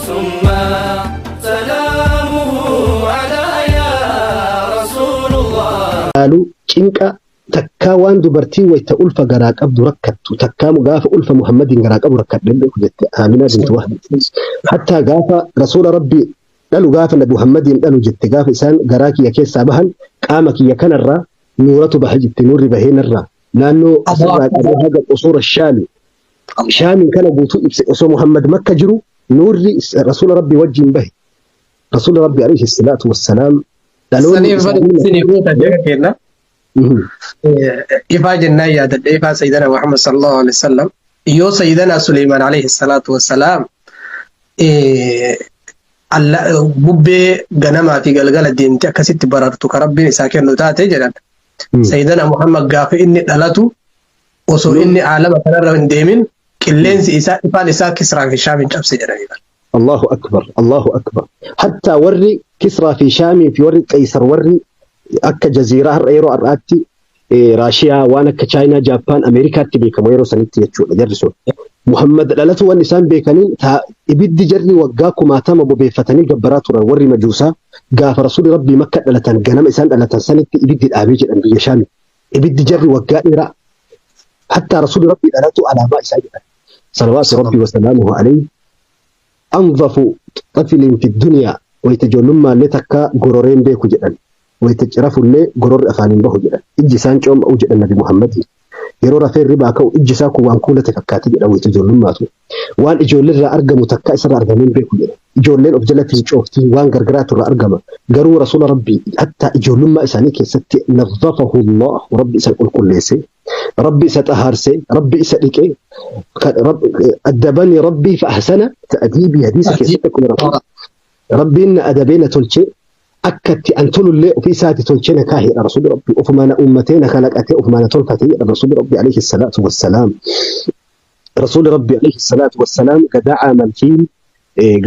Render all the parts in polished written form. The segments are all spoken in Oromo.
ثم سلامه على يا رسول الله. Laalu cinqa takkaa waan dubartii wayta ulfa garaa qabdu rakkattu takkaa gaafa ulfa Muhammadiin garaa qabu rakkadhe beeku jette Aaminaa bintu Wahb. Hattaa gaafa rasuula Rabbii dhalu, gaafa Nabi Muhammadiin dhalu jette, gaafa isaan garaa kiyya keessaa bahan qaama kiyya kanarraa nuuratu baha jette. Nuurri bahee narraa naannoo asirraa qabee haga qusuura Shaami, Shaamiin kana guutuu ibse. Osoo Muhammad Makka jiru nuurri rasuula Rabbii wajjin bahe. Rasuula Rabbii alayhi salaatu wassalaam dhaloonni Saniif isaanii isinii guuta jira kenna. Ifaa jennaan yaadadhe, ifaa Sayyidina Muhammad sallallahu alaihi wasallam, yoo Sayyidina Suleymaan alayhi salaatu wassalaam bubbee ganamaa fi galgala deemte akkasitti barartu ka Rabbiin isaa kennu taate jedhan. Sayyidina Muhammad gaafa inni dhalatu osoo inni aalama kanarra hin deemin qilleensi isaa, ifaan isaa Kisraa fi Shaamin cabse jedhaniidha. Allahu akbar, Allahu akbar. Hatta warri Kisraa fi Shaamii fi warri Qeysar, warri akka jaziiraa har'a yeroo har'aatti Raashiyaa, waan akka Chaayinaa, Jaappaan, Ameerikaatti beekamu yeroo sanitti jechuudha jarri sun. Muhammad dhalatu waan isaan beekaniin ibiddi jarri waggaa kumaatama bobeeffatanii gabbaraa turan, warri majuusaa, gaafa rasuulli Rabbii Makka dhalatan, ganama isaan dhalatan sanitti ibiddi dhaabee jedhan biyya Shaami. Ibiddi jarri waggaa dheeraa hatta rasuulli Rabbii dhalatu alaamaa isaa jedhan. Salawaatu Rabbii wasalaamuhu alayhi. أنظف طفل في الدنيا, wayta ijoollummaa takka gororeen beeku jedhan, wayta cirafullee gororri afaaniin bahu jedhan, ijji isaan cooma'u jedhan. Nabi Muhammad yeroo rafee ribaa ka'u ijji isaa kun waan kuulate fakkaate jedhan. Wayta ijoollummaatu waan ijoolleerraa argamu takka isarraa argameen beeku jedhan. Ijoolleen of jala fincoofti, waan gargaraatu irraa argama, garuu rasuula Rabbii hatta ijoollummaa isaanii keessatti نظفه الله, Rabbi isa qulqulleesse, Rabbi isa xahaarse, Rabbi isa dhiqe. أدبني ربي فأحسن تأديبي, hadiisa keessatti akkuma Rabbiin na adabee na tolchee, akkatti an tolullee ofii isaati tolchee na kaahedha. Rasuulli Rabbii ofumaa na uummatee, na kalaqatee, ofumaa na tolfatee jedha rasuulli Rabbii alayhi salaatu wassalaam. Rasuulli Rabbii alayhi salaatu wassalaam gadaa aamaltiin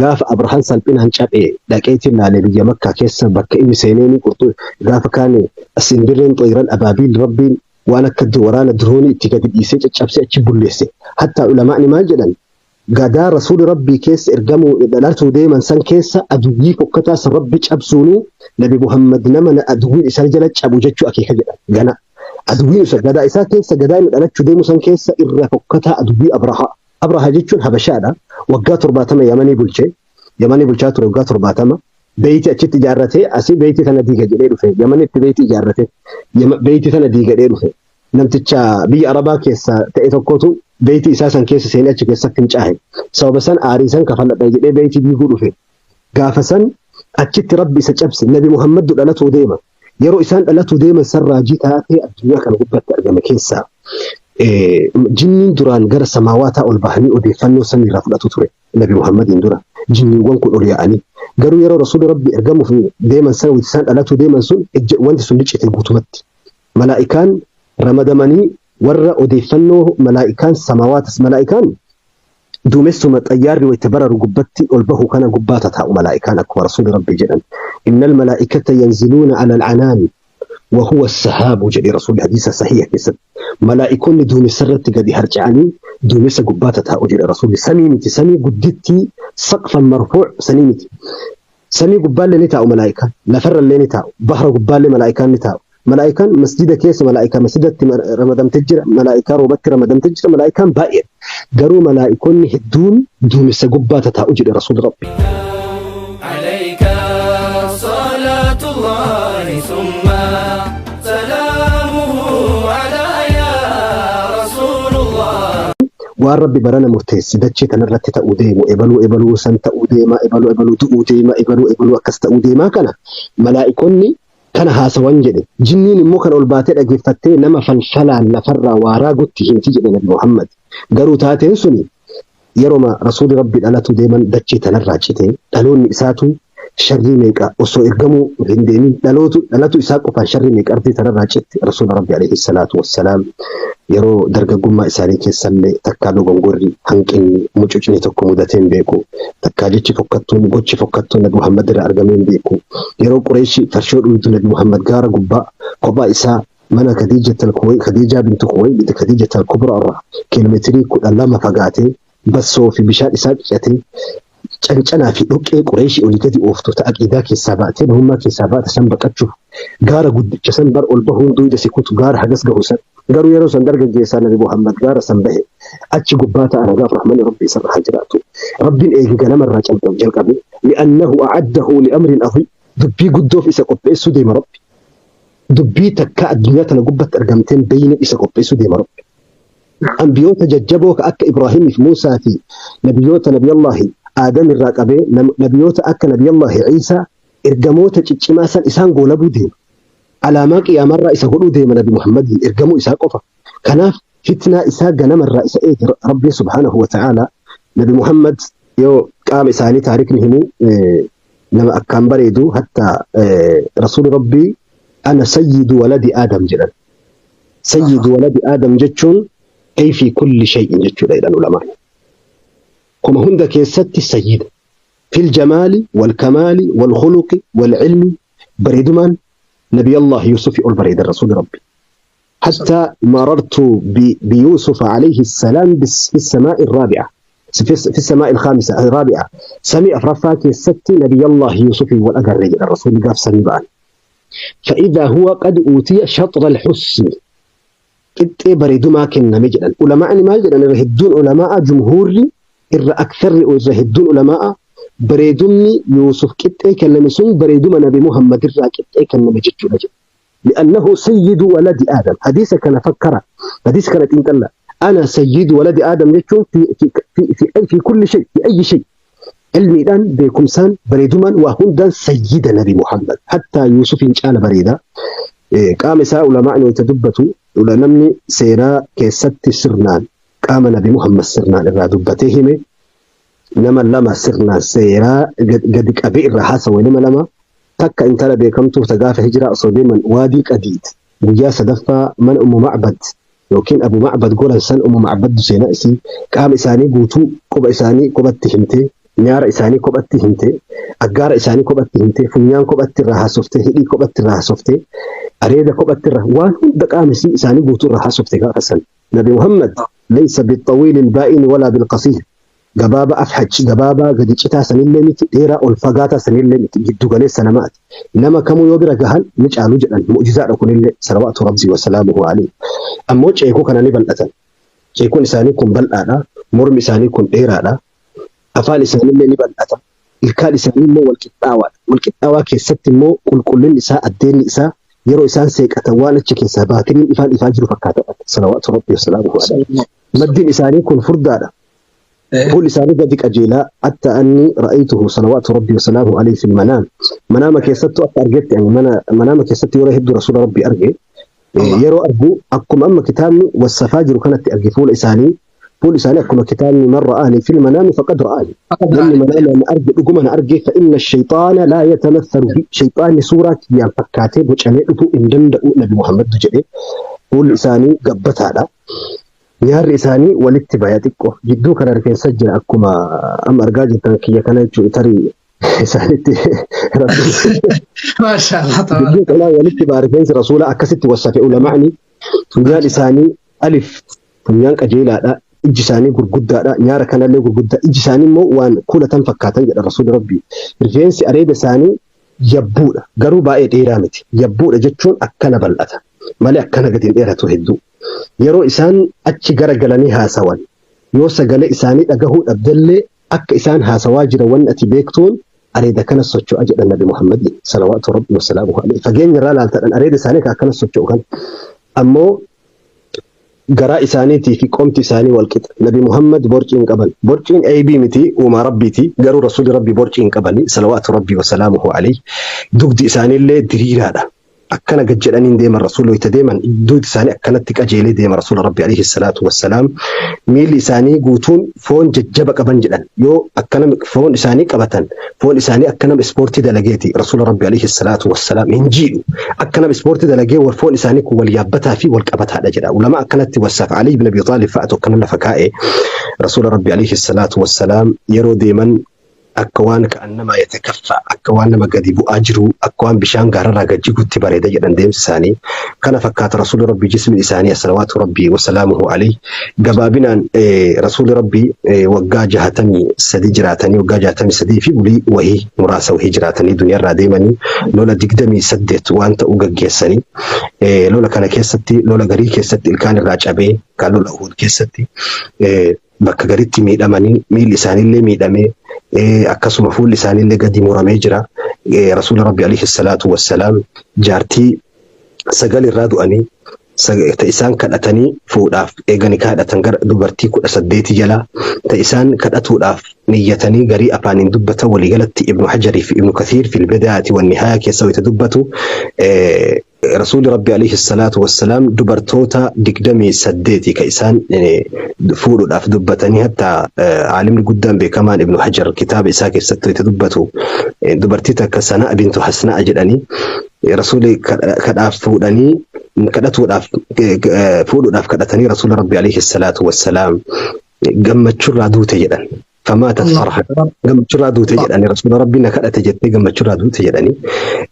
gaafa Abrahaan salphinaan caphee dhaqeetiin laalee biyya Makkaa keessa bakka inni seenee qurxuu gaafa kaane simbirreen طيرا أبابيل Rabbiin waan akka waraana diroonii itti gadi dhiisee caccabsee achi bulleesse. Hattaa ulamaa'ni maal jedhan? Gadaa rasuulli Rabbii keessa ergamuu dhalatuu deeman san keessa aduwwii fokkataa san Rabbi cabsuunuu Nabi Muhammad nama aduwwiin isaa jala cabu jechuu akeeka jedhan gana. Aduwwiin isa gadaa isaa keessa, gadaa inni dhalachuu deemu san keessa irra fokkataa aduwwii Abrahaa. Abrahaa jechuun Habashaadha. Waggaa 70 Yamanii bulchee. Yamanii bulchaa ture waggaa 70. Beeyti achitti ijaarratee asii beeyti tana diiga jedhee dhufe. Yamanitti beeyti ijaarrate. Beeyti tana diigadhee dhufe. Namticha biyya Arabaa keessa ta'e tokkotu beeyti isaa san keessa seenee achi keessatti fincaahe. Sababa san aarii san kafalladha jedhee beeyti diiguu dhufe. Gaafa san achitti Rabbi isa cabse. Nabi Muhammaddu dhalatuu deema. Yeroo isaan dhalatuu deeman san raajii taatee addunyaa kana gubbatti argame keessaa jinniin duraan gara samaawaataa ol bahanii odeeffannoo samiirraa fudhatu ture. Nabi Muhammadiin dura jinniiwwan kun ol yaa'anii, garuu yeroo rasuulli Rabbi ergamuuf deeman san, isaan dhalatuu deeman sun, wanti sun liccite guutumatti. Malaa'ikaan ramadamanii warra odeeffannoo malaa'ikaan samawaatas, malaa'ikaan duumessuma xayyaarri wayita bararu gubbatti ol bahu kana gubbaa tataa'u malaa'ikaan, akkuma rasuulli Rabbi jedhan إن الملائكة ينزلون على العنان وهو السحاب jedhe rasuulli hadiisa sahiha keessatti. Malaa'ikoonni duumessa irratti gadi harca'anii duumessa gubbaa tataa'u jedhe rasuulli. Samii miti, samii guddittii سقفا مرفوع sanii miti. Samii gubbaallee ni taa'u malaa'ikaan, lafarrallee ni taa'u, bahra gubbaallee malaa'ikaan ni taa'u. Malaa'ikaan masjida keessa, malaa'ikaa masjidatti ramadamte jira, malaa'ikaa roobatti ramadamte jira, malaa'ikaan baay'ee. Garuu malaa'ikoonni hedduun duumessa gubbaa tataa'u jedhe rasuulli Rabbi. عليك صلاة الله ثم سلامه على يا رسول الله. Waan Rabbi barana murteessi dachee kanarratti ta'uu deemu, ebaluu ebaluu san ta'uu deema, ebaluu ebaluu du'uu deema, ebaluu ebaluu akkas ta'uu deemaa, kana malaa'ikonni kana haasawan jedhe. Jinniin immoo kan ol baatee dhageeffattee nama falfalaan lafarraa waaraa gutti himti jedhe Nabi Muhammad. Garuu taateen suni yeroma rasuulli Rabbi dhalatu deeman dachee tanarraa cite. Dhaloonni isaatu sharrii meeqa osoo ergamuu hin deemin dhalootu dhalatu isaa qofaan sharrii meeqa ardii tanarraa citte. Rasuula Rabbi alayhi salaatu wassalaam yeroo dargaggummaa isaanii keessallee takkaa dogongorri, hanqinni, mucucni tokko mudatee hin beeku. Takkaa jechi fokkattuun, gochi fokkattuun Nabi Muhammad irraa argamee hin beeku. Yeroo Qureeshi farshoo dhuytu Nabi Muhammad gaara gubbaa kophaa isaa mana Khadiijaa bintu Kuwaylid, Khadiijat al-Kubra irraa kiiloomeetirii 12 fagaatee bassoo fi bishaan isaa qicatee Cancanaa fi dhoqqee Qureeshii olii gadi ooftu ta aqiidaa keessaa baatee namummaa keessaa baate san baqachuuf gaara guddicha san bar ol bahuun duyda si kutu gaara hagas gahu san. Garuu yeroo san dargaggeessaa Nabi Muhammad gaara san bahe achi gubbaa ta'a nagaaf rahmanni Rabbi isarra haa jiraatu. Rabbiin eegi ganamarraa jalqabe li'annahu a'addahu li'amrin aziim dubbii guddoof isa qopheessuu deema Rabbi. Dubbii takka addunyaa tana gubbatti argamteen beeyne isa qopheessuu deema Rabbi. Ambiyoota jajjaboo ka akka Ibraahimii fi Muusaa fi nabiyyoota nabiyallaahi Aadam irraa qabee nabiyyoota akka nabiyallaahi Iisaa ergamoota ciccimaa san isaan goolabuu deema. Alaamaa qiyaamarraa isa godhuu deema Nabi Muhammadiin ergamuu isaa qofa. Kanaaf fitnaa isaa ganamarraa isa eege Rabbiin subhaanahu wa ta'aalaa. Nabi Muhammad yoo qaama isaanii taarikni himu nama akkaan bareedu, hatta Rasuuli Rabbii ana sayyidu waladi Aadam jedhan. Sayyidu waladi Aadam jechuun ay fi kulli shay'in jechuudha jedhan ulamaan. Kuma hunda keessatti sayyida. Fil jamaali wal kamaali wal khuluqi wal ilmi bareedumaan Nabiyallah Yuusufi ol bareedan Rasuuli Rabbi. حتى مررت بيوسف عليه السلام في السماء الرابعة، في السماء الخامسة الرابعة، samii afraffaa keessatti نبي الله يوسف wal agarre الرسول قاف samii ba'an. فإذا هو قد أوتي شطر الحسن qixxee bareedumaa kenname jedhan. Ulamaa'ni maal jedhan? Irra hedduun ulamaa'a jumhuurri irra aktharri irra hedduun ulamaa'a bareedumni Yuusuf qixxee kenname sun bareeduma Nabi Muhammad irraa qixxee kenname jechuudha jedhu. لأنه سيد ولد آدم. حديث كان فكر حديث كان تنقل أنا سيد ولد آدم jechuun في في في في, أي في كل شيء، في أي شيء، علميدhaan beekumsaan bareedumaan waa hundaan sayyida Nabi Muhammad hatta Yuusufiin caala bareeda. Qaama isaa ulamaa'ni wayita dubbatu, namni seenaa keessatti sirnaan qaama Nabi Muhammad sirnaan irraa dubbatee hime nama lama, sirnaan seeraa gadi qabee irraa haasawe nama lama. Takka intala beekamtuuf ta gaafa hijiraa osoo deeman waadii Qadiid guyyaa sadaffaa mana Ummu Macbad yookiin Abu Macbad goran san, Ummu Macbaddu seenaa isii qaama isaanii guutuu quba isaanii kophatti himtee, nyaara isaanii kophatti himtee, aggaara isaanii kophatti himtee, funyaan kophatti irraa haasoftee, hidhii kophatti irraa haasoftee, areeda kophatti irraa, waan hunda qaama isaanii guutuu irraa haasofte gaafa san. Nabi Muhammad ليس بالطويل البائن ولا بالقصير, gabaaba afhaj gabaabaa gadi citaa sanillee miti, dheeraa ol fagaataa sanillee miti, giddu galeessa namaati. Nama kamuu yoo bira gahan ni caalu jedhan. Mu'jizaadha kunillee صلوات ربي وسلامه عليه. Ammoo ceekuu kana ni bal'atan. Ceekuun isaanii kun bal'aadha, mormi isaanii kun dheeraadha, afaan isaaniillee ni bal'ata, ilkaan isaaniillee wal qixxaawaadha. Wal qixxaawaa keessatti immoo qulqullinni isaa, addeenni isaa, yeroo isaan seeqatan waan achi keessaa baatiriin ifaan ifaa jiru fakkaata صلوات ربي وسلامه عليه. Maddiin isaanii kun furdaadha. Fuulli isaanii gadi qajeelaa. حتى أني رأيته صلوات ربي وسلامه عليه في المنام, manaama keessattuu akka argetti ani manaama keessatti yeroo hedduu rasuula Rabbii arge. Yeroo argu akkuma amma kitaabni wasafaa jiru kanatti arge fuula isaanii. Fuulli isaanii akkuma kitaabni من رآني في المنام فقد رآني, namni manaama na arge dhuguma na arge. فإن الشيطان لا يتمثل بي, shayxaanni suuraa kiyyaan fakkaatee bocamee dhufuu hin danda'u Nabi Muhammad jedhe. Fuulli isaanii gabbataadha. Nyaarri isaanii walitti baya xiqqoo. Jidduu kana rifeensa jira akkuma amma argaa jirtan kiyya kana jechuudha tarii isaanitti. Maashaallah. Jidduu kanaa walitti baya rifeensi rasuula. Akkasitti wasafe ulamaani. Funyaan isaanii alif funyaan qajeelaadha. Iji isaanii gurguddaadha. Nyaara kanallee gurguddaa. Iji isaanii immoo waan kuulatan fakkaatan jedha rasuulli Rabbii. Rifeensi areeda isaanii yabbuudha. Garuu baay'ee dheeraa miti. Yabbuudha jechuun akkana bal'ata. Malee akkana gadi hin dheeratu hedduu. Yeroo isaan achi garagalanii haasawan yoo sagalee isaanii dhagahuu dhabdallee akka isaan haasawaa jiran wanni ati beektuun areeda kana socho'a jedhan Nabi Muhammad صلوات ربي وسلامه عليه. Fageenya irraa laaltadhan areeda isaanii ka akkana socho'u kan. Ammoo garaa isaaniitii fi qomti isaanii wal qixa. Nabi Muhammad borcii hin qaban. Borciin aybii miti, uumaa Rabbiiti. Garuu rasuulli Rabbi borcii hin qabani صلوات ربي وسلامه عليه. Dugdi isaaniillee diriiraadha. Akkana gad jedhaniin deeman rasuulli wayita deeman dugdi isaanii akkanatti qajeelee deema rasuula Rabbi عليه الصلاة والسلام. Miilli isaanii guutuun foon jajjaba qaban jedhan. Yoo akkana foon isaanii qabatan foon isaanii akka nama ispoortii dalageeti rasuula Rabbi عليه الصلاة والسلام hin jiidhu. Akka nama ispoortii dalagee wal foon isaanii kun wal yaabbataa fi wal qabataadha jedha. Ulama akkanatti wasaaf Ali ibn Abi Xaalib fa'atu akkana lafa kaa'e. Rasuula Rabbi عليه الصلاة والسلام yeroo deeman Akka waan ka'annamaa yatakaffa, akka waan nama gadi bu'aa jiru, akka waan bishaan gaararraa gad jigutti bareeda jedhan deemsi isaanii. Kana fakkaata Rasuulli Rabbii jismiin isaanii assalawaatu Rabbii wasalaamuhu alayhi. Gabaabinaan Rasuulli Rabbii waggaa 63 jiraatanii, waggaa 63 fi bulii wahii muraasa wahii jiraatanii duniyaarraa deemanii, lola 28 waan ta'u gaggeessanii, lola kana keessatti lola garii keessatti ilkaan irraa cabee, kan lola Uhud keessatti bakka garitti miidhamanii, miilli isaaniillee miidhamee, akkasuma fuulli isaaniillee gadi muramee jira. Rasuula Rabbi alayhi salaatu wassalaam jaartii sagal irraa du'anii, ta isaan kadhatanii fuudhaaf eegani kadhatan gara dubartii 18 jala, ta isaan kadhatuudhaaf niyyatanii garii afaaniin dubbatan. Waliigalatti Ibnu Hajarii fi Ibnu Kathiir fil bidaayati wan nihaaya keessa wayita dubbatu, Rasuulli Rabbi alayhi salaatu wassalaam dubartoota 28 ka isaan fuudhuudhaaf dubbatanii. Hatta aalimni guddaan beekamaan Ibnu Hajar kitaaba isaa keessatti wayita dubbatu, dubartii takka Sanaa bintu Hasnaa jedhanii Rasuulli kadhaaf fuudhanii, kadhatuudhaaf fuudhuudhaaf kadhatanii, Rasuula Rabbi alayhi salaatu wassalaam gammachurraa duute jedhan. Famaatat farha, gammachurraa duute jedhanii, Rasuula Rabbi na kadhate jettee gammachurraa duute jedhanii.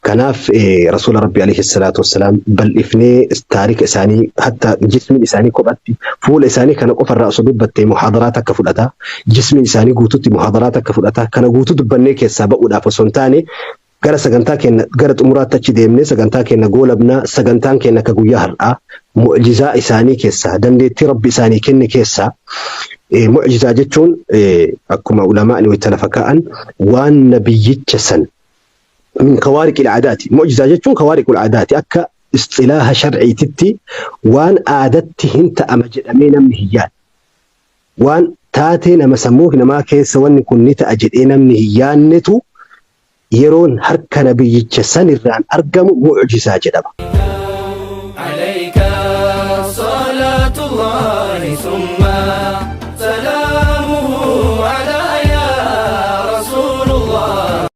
Kanaaf Rasuula Rabbi alayhi salaatu wassalaam bal'ifnee taarika isaanii, hatta jismiin isaanii kophatti, fuula isaanii kana qofarraa osoo dubbattee muhaadaraa takka fudhata. Jismiin isaanii guututti muhaadaraa takka fudhata. Kana guutuu dubbannee keessaa ba'uudhaaf osoo hin taane, gara sagantaa keenya gara xumuraatti achi deemnee sagantaa keenya goolabnaa. Sagantaan keenya akka guyyaa har'aa mu'jizaa isaanii keessaa, dandeettii Rabbi isaanii kenne keessaa. Mu'jizaa jechuun akkuma ulamaa'ni wayita lafa kaa'an, waan nabiyyicha san min kawaariqil aadaati. Mu'jizaa jechuun kawaariqul aadaati, akka isxilaaha sharciititti waan aadatti hin ta'ama jedhamee namni hin yaadne. Waan taatee nama sammuu namaa keessa wanni kun ni ta'a jedhee namni hin yaannetu yeroon harka nabiyyicha sanirraan argamu mu'jizaa jedhama. عليك صلاة الله ثم